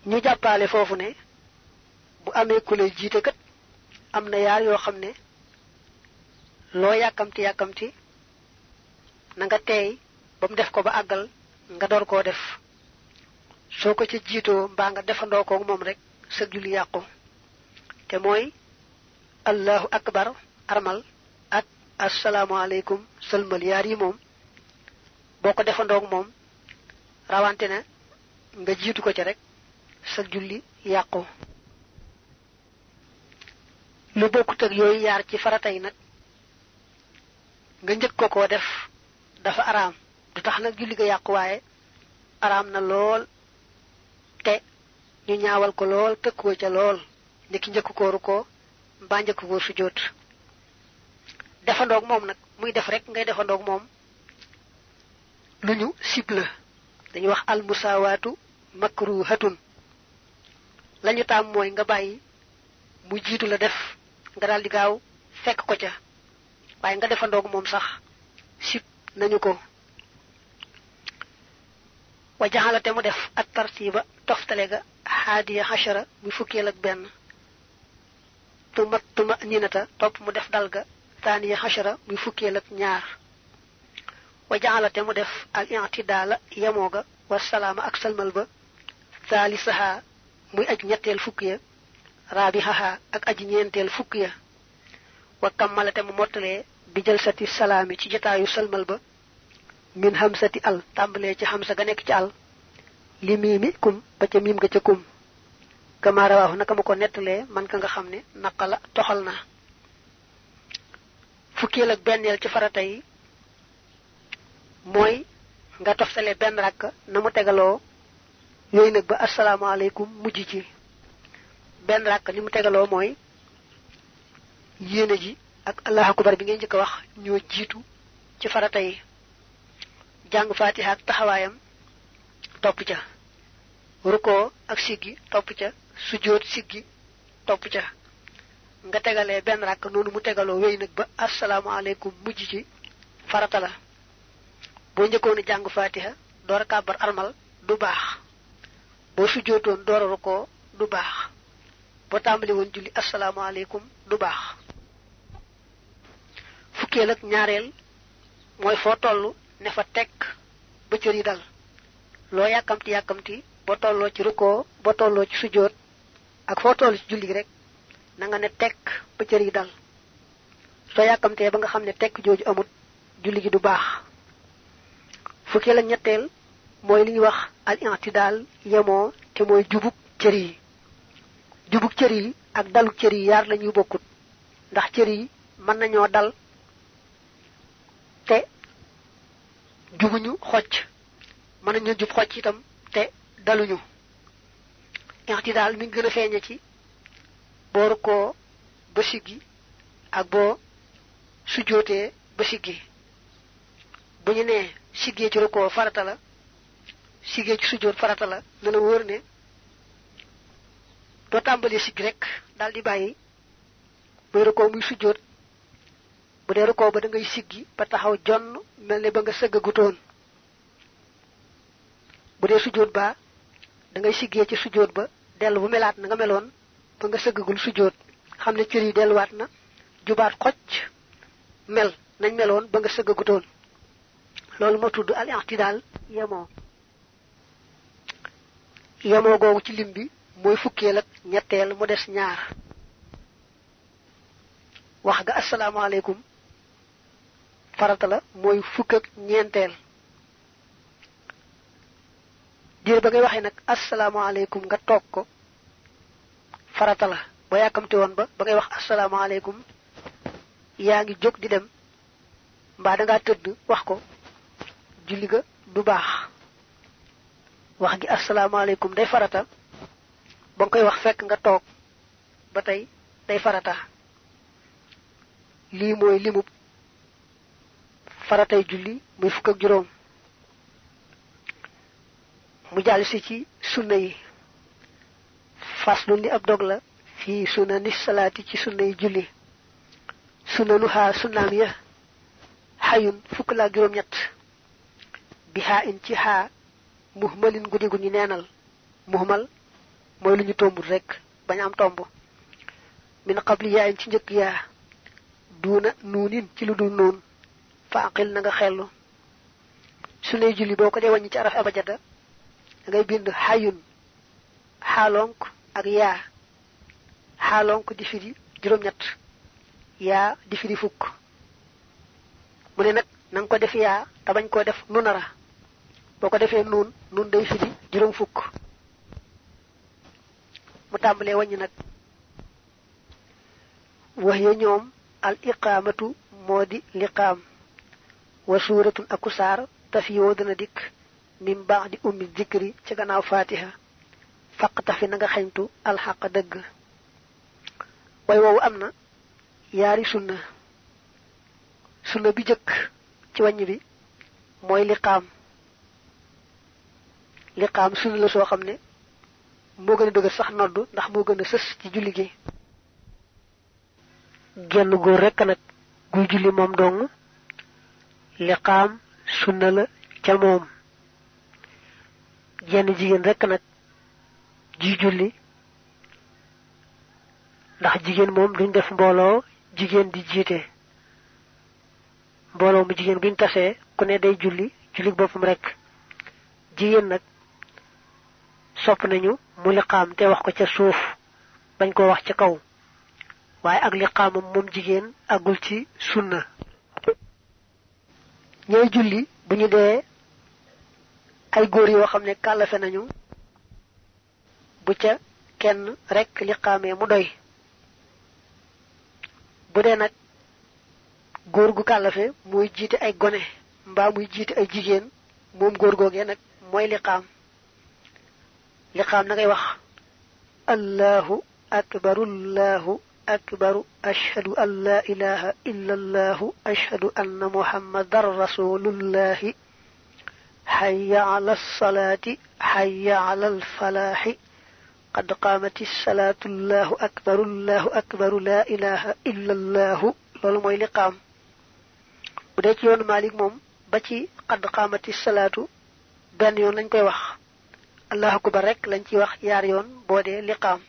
ñu jàppale foofu ne bu amee ku lay jiite kat am na yaar yoo xam ne loo yàkkamti na nga teey ba mu def ko ba àggal nga door koo def soo ko ca jiitoo mbaa nga defandoo ko moom rek sa julli yàqu te mooy allahu akbar armal ak assalaamu alaykum sëlmal yaar yi moom boo ko defandoo moom rawante na nga jiitu ko ca rek sa julli yàqu lu bokkut ak yooyu yaar ci farata yi nag nga njëkk ko def dafa araam du tax nag julli ga yàqu waaye araam na lool te ñu ñaawal ko lool tëkkoo ca lool niki njëkk ko rukkoo mbaa njëkk ko sujjóot defandoog moom nag muy def rek ngay defandoog moom lu ñu sib la dañuy wax al musawaatu makruhatun lañu taam mooy nga bàyyi mu jiitu la def nga daal di gaaw fekk ko ca waaye nga defandoog moom sax sib nañu ko wa jaxalate mu def at tartiba toftale ga haadiya hashara muy fukkeel ak benn tuma ninata topp mu def dal ga taaniya hashara muy fukkeel ak ñaar wa jaxalate mu def al i'tidaala yemoo ga wa salaama ak salmal ba saalisaha muy aj ñetteel fukk ya raabihaha ak aji ñeenteel fukk ya wa kammalate mu mottalee bi jalsati salaami ci jotaayu salmal ba min hamsati al tàmbalee ci hamsa ga nekk ci al li miimi kum ba ca miim ga ca kum kama rawaahu naka ma ko nettalee man ka nga xam ne naqala toxal na fukkeel ak benneel ci farata yi mooy nga toftale benn rakk na mu tegaloo yooyu nag ba asalaamaaleykum mujj ci benn rakk ni mu tegaloo mooy yéene ji ak allahu akbar bi ngay njëkk a wax ñoo jiitu ci farata yi jàng fatiha ak taxawaayam topp ca rukkoo ak siggi topp ca sujjóot siggi topp ca nga tegalee benn rakk noonu mu tegaloo wéy nag ba asalaamaaleykum mujj ci farata la boo njëkkoon jàng fatiha door a kàbbar armal du baax boo sujjóotoon door a rukkoo du baax boo tàmbali woon julli asalaamaaleykum du baax fukkeel ak ñaareel mooy foo toll ne fa tekk ba cër yi dal loo yàkkamti boo tolloo ci rukkoo boo tolloo ci sujjóot ak foo toll ci julli gi rek na nga ne tekk ba cër yi dal soo yàkkamtee ba nga xam ne tekk jooju amut julli gi du baax fukkeel ak ñetteel mooy li ñuy wax al i'tidaal yemoo te mooy jubug cër yi ak daluk cër yi yaar lañuy bokkut ndax cër yi mën nañoo dal te jubuñu xocc mën nañu jub xocc itam te daluñu i'tidaal mi ngi gën a feeñe ci boo rukkoo ba siggi ak boo sujjóotee ba siggi bu ñu nee siggee ci rukkoo farata la siggee ci sujjóot farata la na la wóor ne doo tàmbalee siggi rek daal di bàyyi muy rukkoo muy sujjóot bu dee rukkoo ba da ngay siggi ba taxaw jonn mel ne ba nga sëggagutoon bu dee sujjóot ba da ngay siggee ci sujjóot ba dellu bu melaat na nga meloon ba nga sëggagul sujjóot xam ne cër yi delluwaat na jubaat xocc mel nañ meloon ba nga sëggagutoon loolu ma tudd al i'tidaal yemoo googu ci lim bi mooy fukkeel ak ñetteel mu des ñaar wax ga asalaamaaleykum farata la mooy fukk ak ñeenteel diir ba ngay waxee nag asalaamaaleykum nga toog ko farata la ba yàkkamte woon ba ngay wax asalaamaaleykum yaa ngi jóg di dem mbaa dangaa tëdd wax ko julli ga du baax wax gi asalaamaaleykum day farata ba nga koy wax fekk nga toog ba tey day farata lii mooy limub faratay julli muy fukk ak juróom mu jàll si ci sunna yi faslu li ab dog la fii sunna ni salaati ci sunna yi julli sunna nu xaa sunnaam ya xayun fukk laa juróom-ñett bi xaa in ci xaa muhmalin guddi gu ñu neenal muhmal moy luñu tombu rek bañ am tombu min qabli ya ci ñeuk ya duna nunin ci lu dul nun faqil na nga xellu su lay julli boko de wañ ci araf abajada ngay bind hayun halonk ak ya halonk di firi juroom ñett ya di firi fukk mu ne nak nang ko def ya ta bañ ko def nunara boko defé nun day firi juroom fukk mu tambalé wañ nak wahya ñoom al iqamatu modi liqam wa suratun akusar tafiyo dana dik min ba'di ummi dhikri ci gannaaw fatiha faqta fi nga xagntu al haqq deug way wowu amna yaari sunna bi jëk ci wañi bi moy liqam sunna la so xamne mo gëna dëgg sax noddu ndax mo gëna sess ci julli gi genn go rek nak guy julli mom dong liqam sunna la ca mom jenn jigen rek nak ji julli ndax jigen mom duñ def mbolo jigen di jité mbolo mu jigen buñ tassé ku ne day julli bopum rek jigen nak sopp nañu mu liqam te wax ko ca suuf bañ ko wax ca kaw waye ak liqam mom jigen agul ci sunna ñoy julli buñu dé ay goor yo xamné kalafé nañu bu ca kenn rek liqamé mu doy bu dé nak goor gu kalafé moy jité ay goné mba muy jité ay jigen mom goor gogé nak moy liqam na ngay wax allahu akbar ashhadu an la ilaha illa allah ashhadu anna muhammadar rasulullah hayya 'ala as-salati hayya 'ala al-falah qad qamati as-salatu allahu akbar la ilaha illa allah lolu moy liqam bu de ci yoonu malik mom ba ci qad qamati as-salatu ben yoon lañ koy wax allahu akbar rek lañ ci wax yar yoon bo de liqam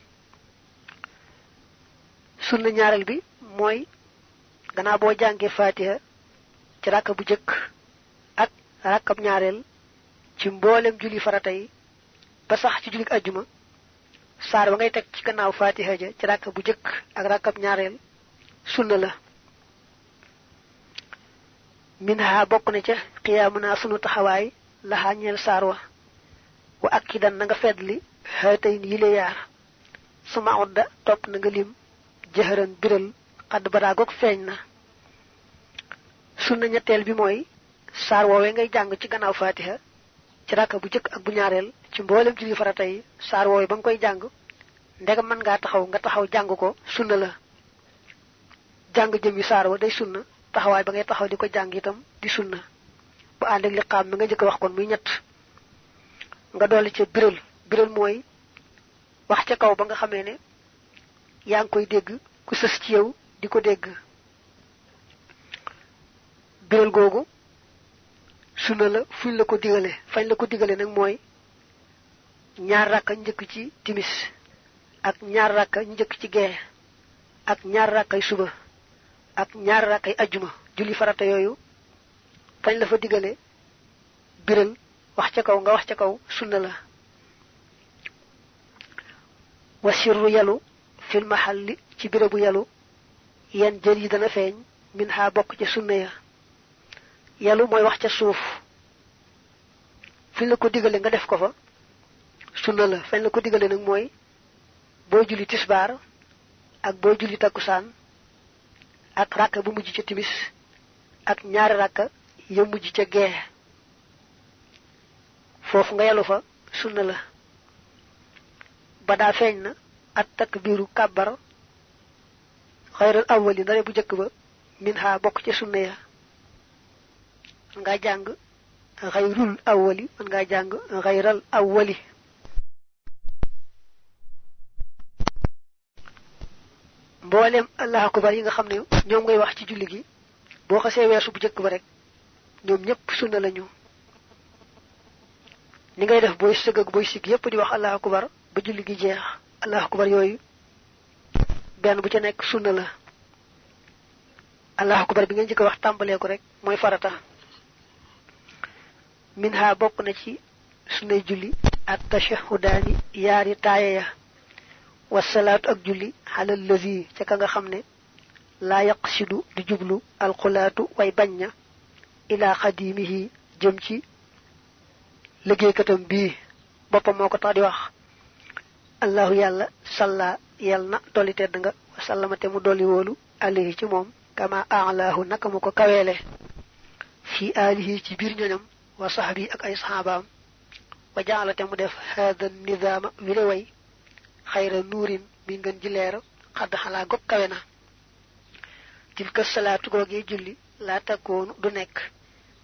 sunna ñaaral bi moy gana bo jangé fatiha ci rakka bu jëk ak rakkab ñaarel ci mbolem julli faratay ba sax ci julli aljuma sar ba ngay tek ci gannaaw fatiha ja ci rakka bu jëk ak rakkab ñaarel sunna la minha bokku na ci qiyamuna sunu taxaway la hañel sarwa wa akidan nga fedli hatayn yile yar suma odda top na nga lim jahran biral qad baragok feñna sunna ñettel bi moy sar wowe ngay jang ci gannaaw fatiha ci rakka bu jëk ak bu ñaarel ci mbolem julli farata yi sar wowe bang koy jang ndegam man nga taxaw jang ko sunna la jang jëmi sar wo day sunna taxaway ba ngay taxaw diko jang itam di sunna bu and ak liqam nga jëk wax kon muy ñett nga doli ci biral moy wax ci kaw ba nga xamé né yang koy dégg ku sës ci yow diko dégg biral gogu sunna la fuñ la ko digalé fañ la ko digalé nak moy ñaar rakka ñëk ci timis ak ñaar rakka ñëk ci gée ak ñaar rakkay suba ak ñaar rakkay aljuma julli farata yoyu fañ la fa digalé biral wax ca kaw nga wax ca kaw sunna la wasirru yalu fil mahalli ci birabu yalu yen jëri dana feñ min ha bok ci sunna ya yalu moy wax ca suuf fi la ko digalé nga def ko fa sunna la fañ la ko digalé nak moy bo julli tisbar ak bo julli takusan ak rakka bu mujj ci timis ak ñaari rakka ya mujj ca gee fofu nga yalu fa sunna la bada feñ na at takbiru kabbar khairal awwali ndare bu jëk ba minha bok ci sunna ya nga jang khairul awwali nga jang khairal awwali mbolem allah akbar yi nga xamne ñom ngay wax ci julli gi bo xasse wessu bu jëk ba rek ñom ñepp sunna lañu ni ngay def boy seug ak boy sig yépp di wax allah akbar ba julli gi jeex allahu akbar yooyu benn bu ca nekk sunna la allahu akbar bi nga njëkk wax tàmbalee ko rek mooy farata minha bokk na ci sunnay julli at tashahudaani yaari taaya ya wasalaatu ak julli xalal lazi ca ka nga xam ne laa yaqsidu di jublu alxulaatu way bañ ña ilaa xadimihi jëm ci liggéeykatam bii boppam moo ko tax di wax allahu yàlla salla yal na dolli tedd nga wasallama te mu dolli wóolu alayhi ci moom kama alaahu naka mu ko kaweele fi alihi ci biir ñoñam wa sahbi ak ay sahabaam wa jaala te mu def hada nizaama wile way xayra nuurin mi ngeen ji leer xadd xalaa gog kawe na tilka salaatu googee julli laa takkoonu du nekk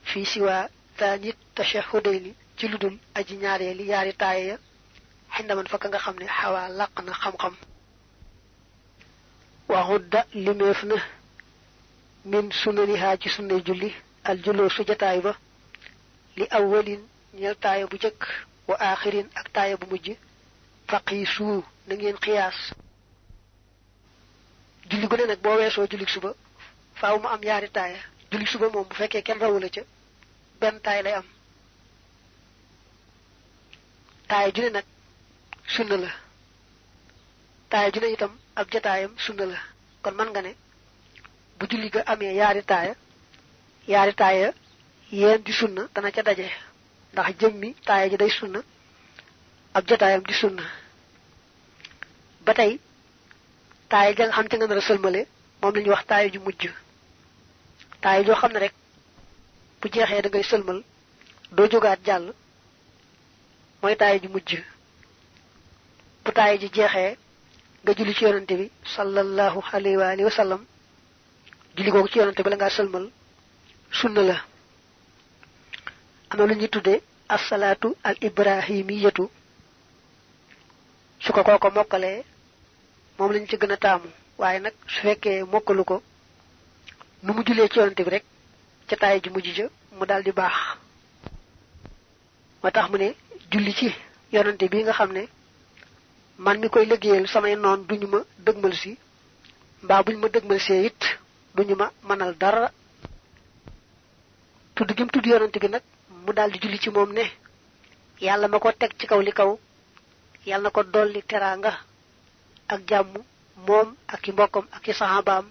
fii siwaa taanit tashahudayni ci ludul aji ñaareeli yaari taaye ya xindaman fa ka nga xam ne xawaa làq na xam-xam waxudda limeef na min sunanihaa ci sunnay julli al juloo su jataay ba li awwalin ñeel taaya bu jëkk wa aaxirin ak taaya bu mujj faqiisu na ngeen xiyaas julli gu ne nag boo weesoo julli suba faaw mu am yaari taaya julli suba moom bu fekkee kenn rawula ca benn taaya lay am taaya ju ne nag sunna la taaya ju ne itam ab jataayam sunna la kon mën nga ne bu julli ga amee yaari taaya yéen di sunna dana ca daje ndax jëmmi taaya ji day sunna ab jataayam di sunna ba tey taaya ja nga xam te nga nar a sëlmale moom la ñuy wax taaya ju mujj taaya joo xam ne rek bu jeexee da ngay sëlmal doo jógaat jàll mooy taaya ju mujj bu taaya ji jeexee nga julli ci yonante bi sallallahu alayhi wa alihi wa sallam julli googu ci yonante bi la ngaa sëlmal sunna la am na lu ñuy tuddee assalaatu al ibrahimiyatu su ko kooko mokkalee moom lañ ci gën a taamu waaye nag su fekkee mokkalu ko nu mu jullee ci yonante bi rek ca taay ji mujj ja mu daal di baax moo tax mu ne julli ci yonante bi nga xam ne man mi koy liggéeyal samay noon duñu ma dëgmal si mbaa buñu ma dëgmal see it duñu ma mënal dara tudd gi mu tudd yonante bi nag mu daal di julli ci moom ne yàlla ma ko teg ci kaw li kaw yàlla na ko dolli teraanga ak jàmm moom ak i mbokkam ak i saxaabaam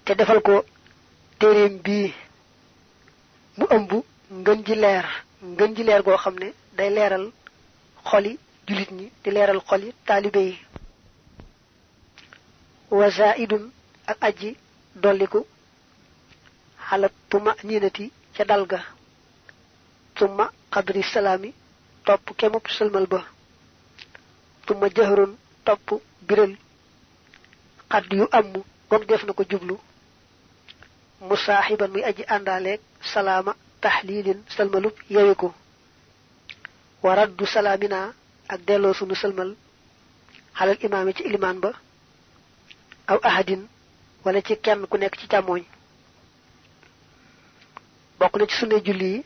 te defal ko téeréem bii mu ëmb ngën ji leer goo xam ne day leeral xoli jullit ñi di leeral xoli taalibe yi wa zaidun ak aji dolliku xalat tuma niinati ca dal ga tumma xadri salaami topp kemub sëlmal ba tumma jahrun topp biral xadd yu amm goog def na ko jublu musaaxiban muy aji àndaaleeg salaama taxliilin sëlmalub yewiku wa raddu salaamina ak delloo sunu sëlmal xalal imaami ci ilimaan ba aw ahadin wala ci kenn ku nekk ci càmmooñ bokk na ci sunne julli yi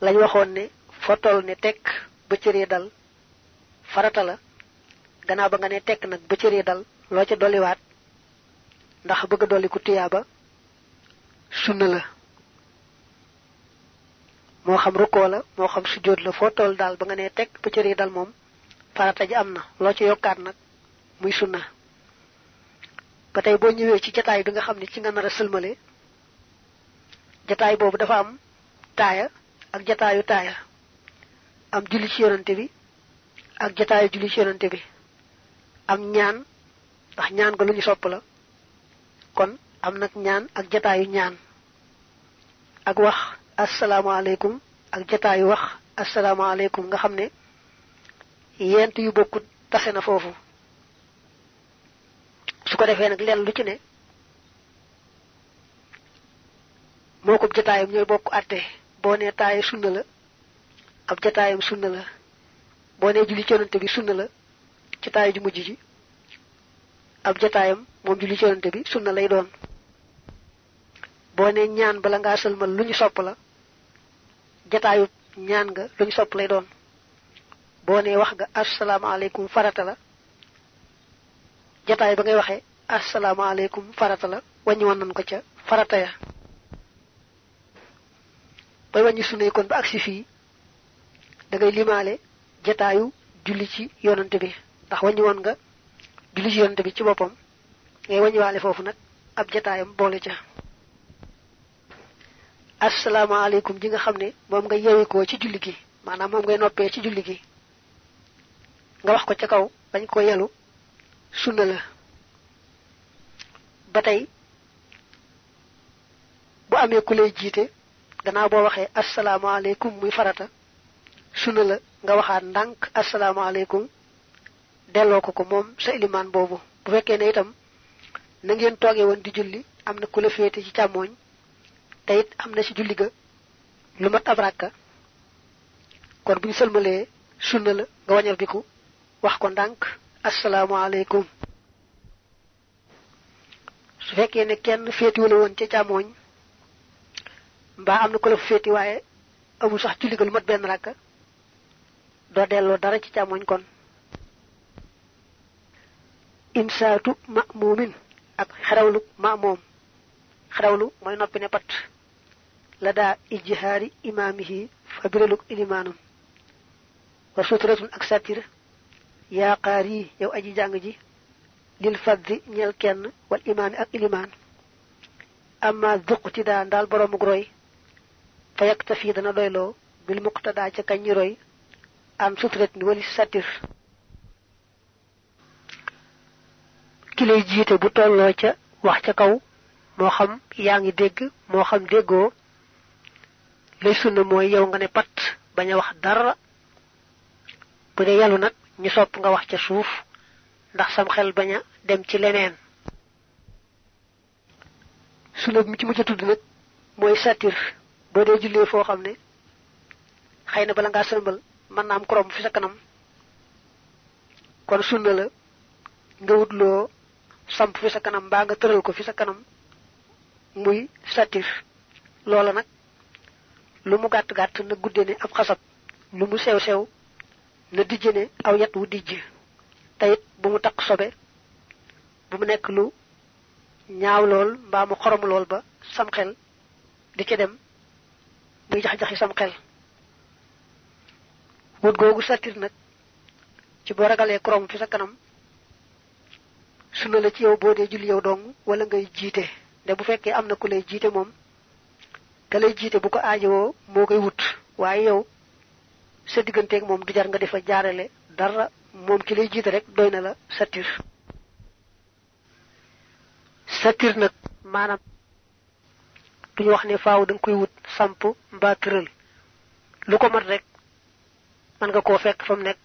lañ waxoon ne foo toll ne tekk ba cëree dal farata la gannaaw ba nga ne tekk nag ba cëree dal loo ca dolliwaat ndax bëgg a dolli ku tuyaaba sunna la moo xam rukkoo la moo xam sujjóot la foo toll daal ba nga ne tekk ba cëree dal moom farata ji am na loo ca yokkaat nag muy sunna ba tey boo ñëwee ci jataay bi nga xam ne ci nga nar a sëlmale jataay boobu dafa am taaya ak jataayu taaya am julli ci yonante bi ak jataayu julli ci yonante bi am ñaan ndax ñaan nga lu ñu sopp la kon am nag ñaan ak jataayu ñaan ak wax asalaamaaleykum ak jataayu wax asalaamaaleykum nga xam ne yent yu bokkut tase na foofu su ko defee nag leen lu ci ne moo ko jataayam ñooy bokk àtte boo nee taaye sunna la ab jataayam sunna la boo nee julli ci yonante bi sunna la ci taaye ju mujj ji ab jataayam moom julli ci yonante bi sunna lay doon boo nee ñaan bala ngaa sëlmal lu ñu sopp la jataayu ñaan nga luñ sopp lay doon boo ne wax nga asalaamaaleykum farata la jataay ba ngay waxee asalaamaaleykum farata la wàññi woon nañ ko ca farata ya bay wàññi sunna kon ba agsi fii da ngay limaale jataayu julli ci yonante bi ndax wàññi woon nga julli ci yonante bi ci boppam ngay wàññiwaale foofu nag ab jataayam boole ca asalaamaaleykum ji nga xam ne moom nga yewikoo ci julli gi maanaam moom ngay noppee ci julli gi nga wax ko ca kaw bañ ko yelu sunna la ba tey bu amee ku lay jiite gannaaw boo waxee asalaamaaleykum muy farata sunna la nga waxaat ndànk asalaamaaleykum delloo ko moom sa ilimaan boobu bu fekkee ne itam na ngeen toogee woon di julli am na ku la féete ci càmmooñ te it am na ci julli ga lu mat ab ràkka kon bu ñu sëlmalee sunna la nga wañal biku wax ko ndànk asalaamaaleykum su fekkee ne kenn féetiwu la woon ca càmmooñ mbaa am na ku la féeti waaye amul sax julli ga lu mat benn ràkka doo delloo dara ci càmmooñ kon insaatu ma'muumin ak xerawlu ma'muum xerawlu mooy noppi ne pat la daa ijhaari imaamihi fa biraluk ilimaanam wa sutratun ak satir yaa qaari yow aji jàng ji lil faddi ñeel kenn wal imaami ak ilimaan amma duqti daa ndaal boroomuk roy fa yaktafi dana doyloo bil muqtadaa ca kañ ñi roy an sutratin wali satir ki lay jiite bu tolloo ca wax ca kaw moo xam yaa ngi dégg moo xam déggoo lay sunna mooy yow nga ne pat bañ a wax dara bu dee yàllu nag ñu sopp nga wax ca suuf ndax sam xel bañ a dem ci leneen sunna mi ci mujj a tudd nag mooy satir boo dee jullee foo xam ne xëy na bala ngaa sëlmal mën naa am korom fi sa kanam kon sunna la nga wutloo samp fi sa kanam mbaa nga tëral ko fi sa kanam muy satir loola nag lu mu gàtt-gàtt na gudde ne ab xasab lu mu sew-sew na dijje ne aw yat wu dijj tayit bu mu takk sobe bu mu nekk lu ñaaw lool mbaa mu xorom lool ba sam xel di ci dem muy jax-jaxi sam xel wut googu satir nag ci boo ragalee korom fi sa kanam sunna la ci yow boo dee julli yow dong wala ngay jiite nde bu fekkee am na ku lay jiite moom ka lay jiite bu ko aajowoo moo koy wut waaye yow sa digganteeg moom du jar nga defa jaarale dara moom ki lay jiite rek doy na la satir satir nag maanaam duñu wax ne faaw da nga koy wut samp mbaa tëral lu ko mat rek mën nga koo fekk fa mu nekk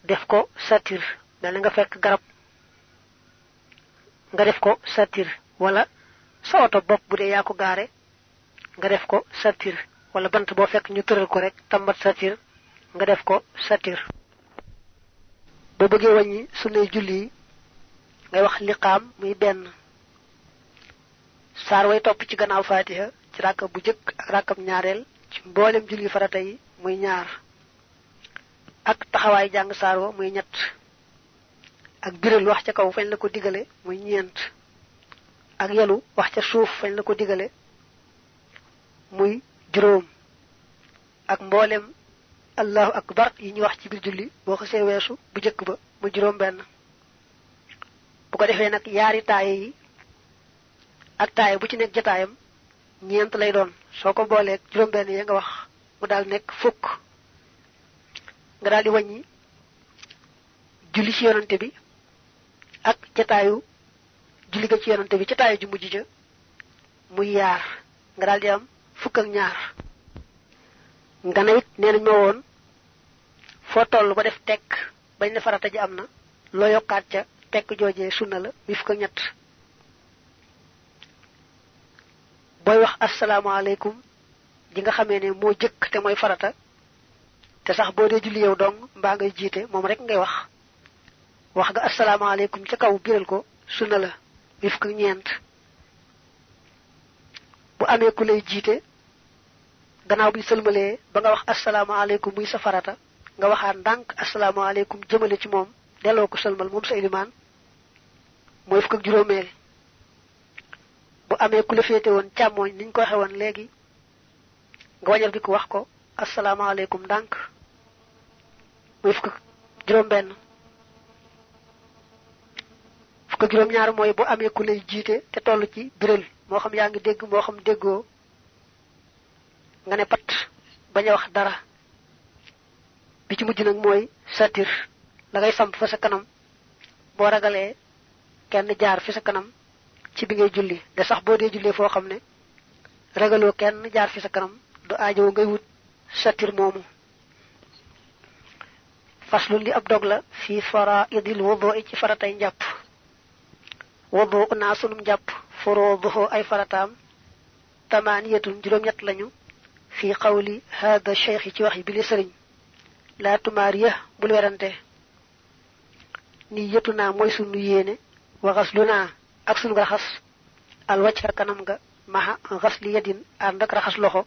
def ko satir mel na nga fekk garab nga def ko satir wala sa oto bopp bu dee yaa ko gaare nga def ko satir wala bant boo fekk ñu tëral ko rek tambat satir nga def ko satir boo bëggee wàññi sunnay julli yi ngay wax liqaam muy benn saar way topp ci gannaaw faatiha ci ràkkab bu jëkk ak ràkkab ñaareel ci mboolem julli farata yi muy ñaar ak taxawaay jàng saar wa muy ñett ak biral wax ca kaw fañ la ko digale muy ñeent ak yelu wax ca suuf fañ la ko digale muy juróom ak mboolem allahu akbar yi ñu wax ci biir julli boo xasee weesu bu jëkk ba mu juróom benn bu ko defee nag yaari taaye yi ak taaye bu ci nekk jataayam ñeent lay doon soo ko booleeg juróom benn ya nga wax mu daal nekk fukk nga daal di wàññi julli ci yonante bi ak jataayu julli ga ci yonante bi jataayu ju mujj ja muy yaar nga daal di am fukk ak ñaar nga ne it nee nañ ma woon foo toll ba def tekk bañ ne farata ji am na loo yokkaat ca tekk joojee sunna la muy fukk ak ñett booy wax asalaamaaleykum ji nga xamee ne moo jëkk te mooy farata te sax boo dee julli yow dong mbaa ngay jiite moom rek ngay wax nga asalaamaaleykum ca kaw biral ko sunna la muy fukk ak ñeent bu amee ku lay jiite gannaaw bi sëlmalee ba nga wax asalaamaaleykum muy sa farata nga waxaat ndànk asalaamaaleykum jëmale ci moom delloo ko sëlmal moom sa ilimaan mooy fukk ak juróomeel. bu amee ku la féete woon càmmooñ niñ ko waxe woon léegi nga wañal bi ko wax ko asalaamaaleykum ndànk muy fukk ak juróom benn. fukk ak juróom ñaar mooy bu amee ku lay jiite te toll ci biral moo xam yaa ngi dégg moo xam déggoo nga ne pat bañ a wax dara. bi ci mujj nag mooy satir la ngay samp fa sa kanam boo ragalee kenn jaar fi sa kanam ci bi ngay julli de sax boo dee jullee foo xam ne ragaloo kenn jaar fi sa kanam du aajow ngay wut satir moomu. faslu li ab dog la fi faraidil wudu ci faratay njàpp. wudu naa sunum njàpp furuduhu ay farataam tamaaniyatun juróom-ñett lañu fi qawli hada cheikh ci wax yi bi li sëriñ laa tumaariya bul werante. ni yetu naa mooy sunu yéene waxas lu naa ak sunu raxas alwacca kanam nga maxa xas li yedin ànd ak raxas loxo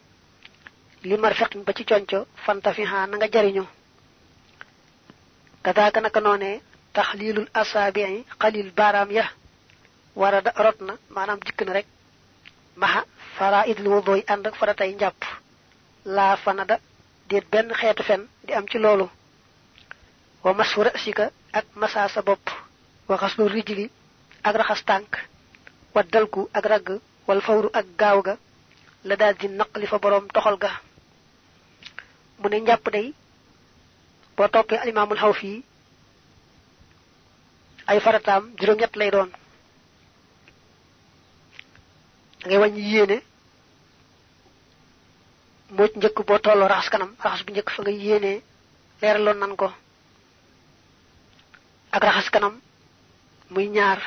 li marfeqin ba ci conco fanta fi na nga jariñu. kadaaka naka noone taxliilul asaabii xalil baaraam ya warada rot na maanaam dikk na rek maxa faraidil wudu ànd ak faratay njàpp laa fanada déet benn xeetu fen di am ci loolu. wa masu rasika ak masa sa bopp wa xaslu rijli ak raxas tànk wa dalku ak ragg wal fawru ak gaaw ga la daal di naqli fa boroom toxal ga. mu ne njàpp day boo toppee alimaamul Xawfi ay farataam juróom-ñett lay doon. da ngay wàññi yéene moo ci njëkk boo tolloo raxas kanam raxas bu njëkk fa nga yéenee leeraloon nan ko. ak raxas kanam muy ñaar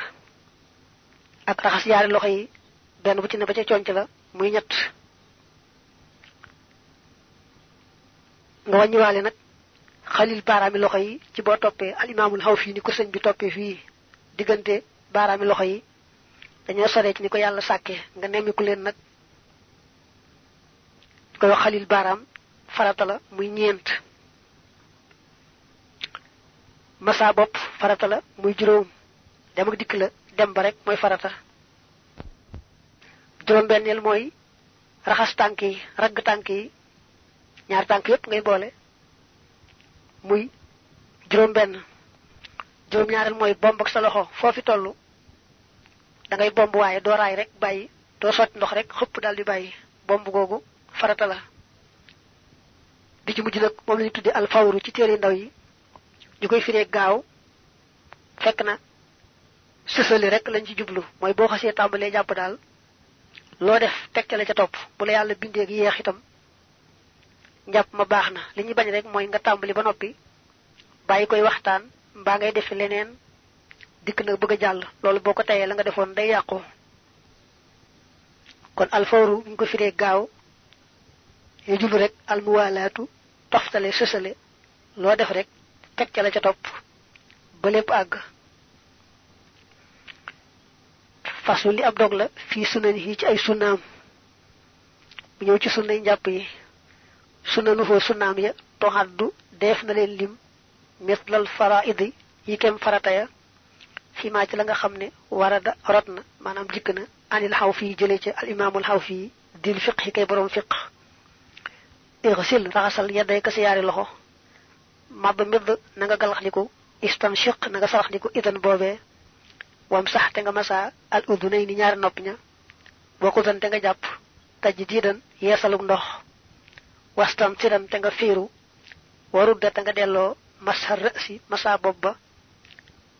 ak raxas yaari loxo yi benn bu ci ne ba ca conc la muy ñett. nga wàññiwaale nag xalil baaraami loxo yi ci boo toppee alimaamul Xawfi ni ko sëñ bi toppee fii diggante baaraami loxo yi dañoo soree ci ni ko yàlla sàkkee nga nemmiku leen nag koy wax xalil baaraam farata la muy ñeent. masa bopp farata la muy juróom dem ak dikk la dem ba rek mooy farata. juróom benneel mooy raxas tànk yi ragg tànk yi ñaar tànk yépp ngay boole muy juróom benn. juróom ñaareel mooy bomb ak sa loxo foofi tollu da ngay bomb waaye doo raay rek bàyyi doo sotti ndox rek xëpp daal di bàyyi bomb googu farata la. bi ci mujj nag moom la ñu tudde alfawru ci téere ndaw yi ñu koy firee gaaw fekk na sësali rek lañ ci jublu mooy boo xasee tàmbalee jàpp daal loo def tegtale ca topp bu la yàlla bindee gi yeex itam njàpp ma baax na. li ñu bañ rek mooy nga tàmbali ba noppi bàyyi koy waxtaan mbaa ngay defe leneen dikk na bëgg a jàll loolu boo ko teyee la nga defoon day yàqu. kon alfawru ñu ko firee gaaw ñu jublu rek almuwaalaatu toftale sësale loo def rek teg ca la ca topp ba lépp àgg. fasu li ab dog la fii sunan yi ci ay sunnaam bu ñëw ci sunnay njàpp yi. sunanu foo sunnaam ya toxaddu def na leen lim mislal faraidi yi kem farata ya fi maa ci la nga xam ne warada rot na maanaam jikk na anil Xawfi jëlee ca al imaamul Xawfi dil fiq yi kay boroom fiq. irsil raxasal yedday ka sa yaari loxo madd midd na nga galaxndiku istanshiq na nga saraxndiku idan boobee wam sax te nga masa al udunay ni ñaari nopp ña boo ko te nga jàpp taj diidan yeesaluk ndox wastam sidan te nga fiiru warudda te nga delloo masa rësi masa bopp ba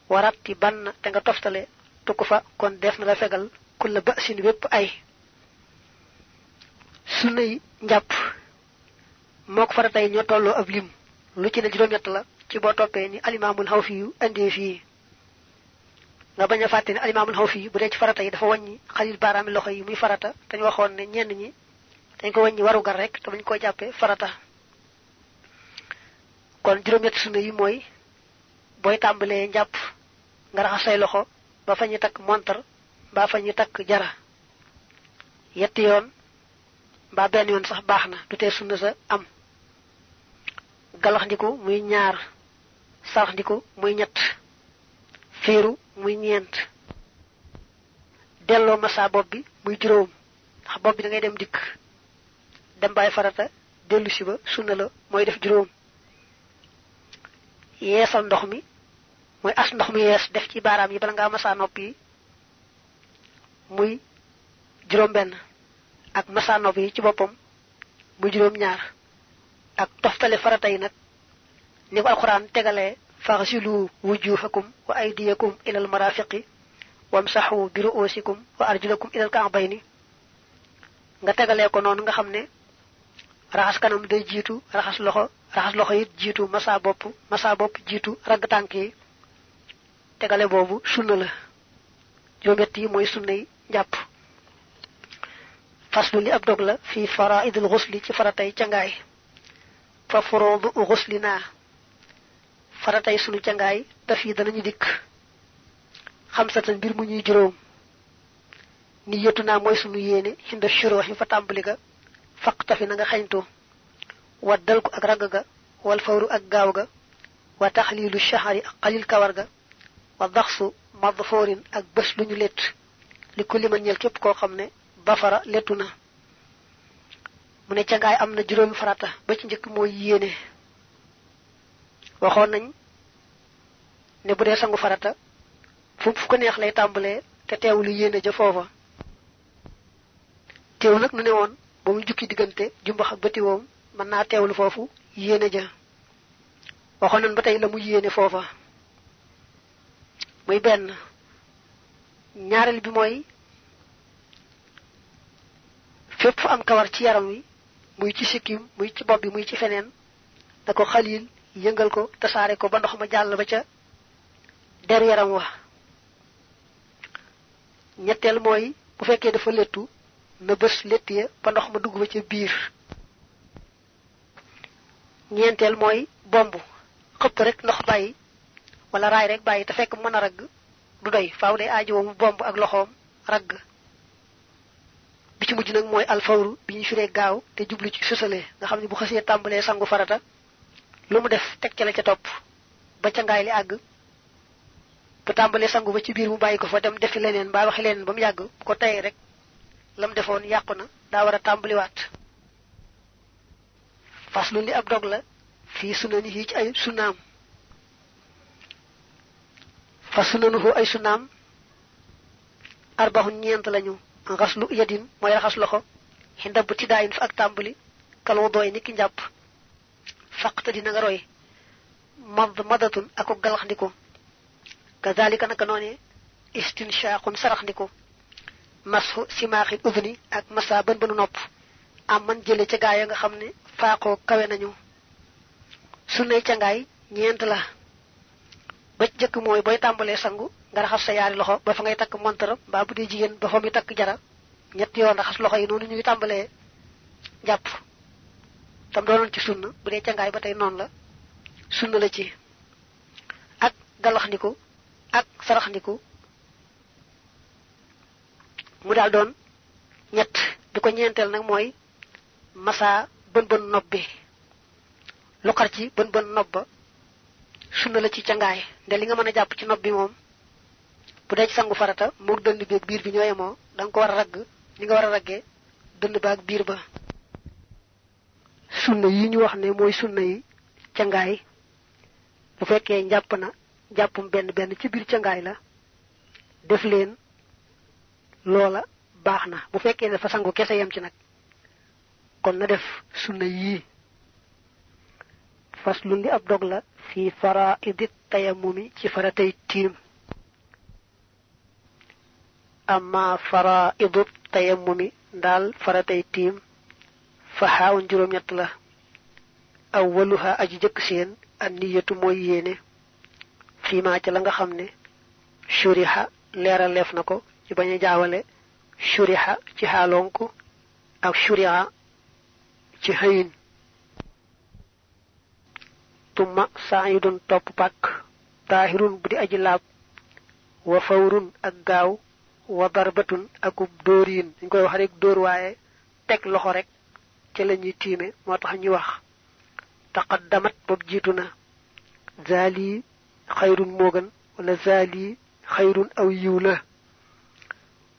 waratti bann te nga toftale tukku fa kon def na la fegal kulla ba sin wépp ay. sunnay njàpp moo ko faratay ñoo tolloo ab lim lu ci ne juróom-ñett la ci boo toppee ni alimaamul Xawfi yu indee fii. nga bañ a fàtte ne alimaamul Xawfi yu bu dee ci farata yi dafa wàññi xalil baaraami loxo yi muy farata te ñu waxoon ne ñenn ñi dañ ko wàññi warugar rek te bañ koo jàppee farata. kon juróom-ñett sunna yi mooy booy tàmbalee njàpp nga raxas say loxo ba fa ñu takk montar mbaa fa ñu takk jara yetti yoon mbaa benn yoon sax baax na du tee sunna sa am. galaxndiku muy ñaar, saraxndiku muy ñett, fiiru muy ñeent, delloo massa bopp bi muy juróom ndax bopp bi da ngay dem dikk dem bàyyi farata dellu si ba sunna la mooy def juróom. yeesal ndox mi mooy as ndox mi yees def ci baaraam yi bala ngaa massa nopp yi muy juróom benn, ak massa nopp yi ci boppam muy juróom ñaar, ak toftale farata yi nag ni ko alquran tegalee faghsilu wujuhakum wa aydiyakum ilal marafiqi wamsahu bi ru'usikum wa arjulakum ilal ka'bayni nga tegalee ko noonu nga xam ne raxas kanam day jiitu raxas loxo it jiitu massa bopp jiitu ragg tànk yi tegale boobu sunna la. juróom-ñett yi mooy sunna yi njàpp. faslu li ab dog la fi faraidul ghusli ci faratay cangaay. fa furuudu ghuslina faratay sunu cangaay daf yi danañu dikk xamsatan mbir mu ñuy juróom. niyatu naa mooy sunu yéene xinda shuruhi fa tàmbali ga faqtafi na nga xañtu waddal ko ak ragg ga wal fawru ak gaaw ga wa taxliilu shahari ak xalil kawar ga wa daxsu madfoorin ak bés lu ñu lett li ku liman ñel képp koo xam ne bafara lettu na. mu ne cangaay am na juróomi farata ba ci njëkk mooy yéene. waxoon nañ ne bu dee sangu farata fu ko neex lay tàmbalee te teewlu yéene ja foofa. teew nag nu ne woon ba muy jukki diggante jumbax ak bëtiwoom mën naa teewlu foofu yéene ja. waxoon nañ ba tey la mu yéene foofa muy benn. ñaareel bi mooy fépp fu am kawar ci yaram wi muy ci sikkim muy ci bopp bi muy ci feneen da ko xalil yëngal ko tasaare ko ba ndox ma jàll ba ca der yaram wa. ñetteel mooy bu fekkee dafa lettu na bés lett ya ba ndox ma dugg ba ca biir. ñeenteel mooy bomb xëpp rek ndox bàyyi wala raay rek bàyyi te fekk mën a ragg du doy faaw day aajowoo mu bomb ak loxoom ragg. bi ci mujj nag mooy alfawru bi ñu firee gaaw te jublu ci sësale nga xam ne bu xasee tàmbalee sangu farata lu mu def teg ca la ca topp ba ca ngaay li àgg. bu tàmbalee sangu ba ci biir mu bàyyi ko fa dem defi leneen mbaa waxi leneen ba mu yàgg bu ko tayee rek lam defoon yàqu na daa war a tàmbaliwaat. faslu li ab dog la fii sunani yi ci ay sunnaam. fa sunanuhu ay sunnaam arbaxun ñeent lañu. xaslu yadin mooy raxas loxo xindab ti daayin fa ak tàmbali kalwu dooy niki njàpp faqta dina nga roy madatun ako galax ndiko kazalika naka noone istinshaqun sarax ndiko masxu simaaxil udni ak masa bën bënu nopp am man jële ca gaaya nga xam ne faaqoo kawe nañu. sunnay cangaay ñeent la. ba ci jëkk mooy booy tàmbalee sangu nga raxas sa yaari loxo ba fa ngay takk montaram mbaa bu dee jigéen ba fa muy takk jara ñett yoon raxas loxo yi noonu ñuy tàmbalee jàpp tam doonoon ci sunna bu dee cangaay ba tey noonu la sunna la ci. ak galaxndiku ak saraxndiku mu daal doon ñett. bi ko ñeenteel nag mooy massa bën bën nopp bi lu xar ci bën bën nopp ba sunna la ci cangaay nde li nga mën a jàpp ci nopp bi moom bu dee ci sangu farata moog dënd bi ak biir bi ñoo yemoo da nga ko war a ragg ni nga war a raggee dënd ba ak biir ba. sunna yi ñu wax ne mooy sunna yi cangaay bu fekkee njàpp na jàppum benn benn ci biir cangaay la def leen loola baax na. bu fekkee ne dafa sangu kese yem ci nag kon na def sunna yii. faslu li ab dog la fi faraidi tayammumi ci faratay tiim. amma faraidu tayammumi ndaal faratay tiim fa xaawun juróom-ñett la. awwaluha aji jëkk seen an niyatu mooy yéene fiima ca la nga xam ne shuriha leeral leef na ko ci bañ a jaawale shuriha ci xaalonku ak shuriha ci xëyin. tumma saayidun topp pàkk taahirun bu di aji laab wa fawrun ak gaaw wa darbatun akub dóoriin dañ koy wax rek dóor waaye teg loxo rek ci lañuy tiime moo tax ñu wax taqaddamat bob jiitu na zaali xayrun moo gën wala zaali xayrun aw yiw la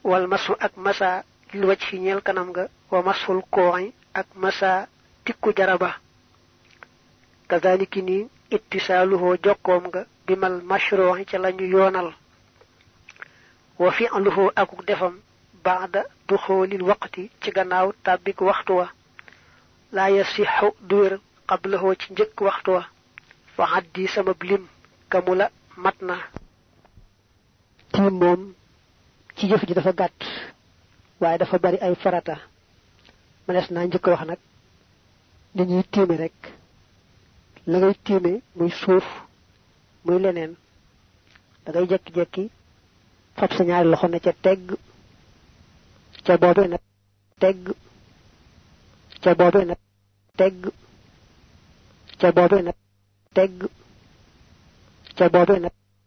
wal masu ak masa lu wacc fi ñeel kanam nga wa masul kooy ak masa tikku jaraba kazaliki ni ittisaaluhu jokkoom nga bimal mashruu'i ca lañu yoonal wa fi'luhu akuk defam ba'da duxulil waqti ci gannaaw tàbbik waxtu wa la yasixu du wér qablahu ci njëkk waxtu wa fa haddi sama lim kamula matna tiim moom ci jëf ji dafa gàtt waaye dafa bari ay farata manes naa njëkk wax nag li ñuy tiime rek la ngay tiime muy suuf muy leneen da ngay jekki-jekki fab sa ñaari loxo ne ca tegg ca boobe nag tegg ca boobe nag tegg ca boobe nag tegg ca boobe nag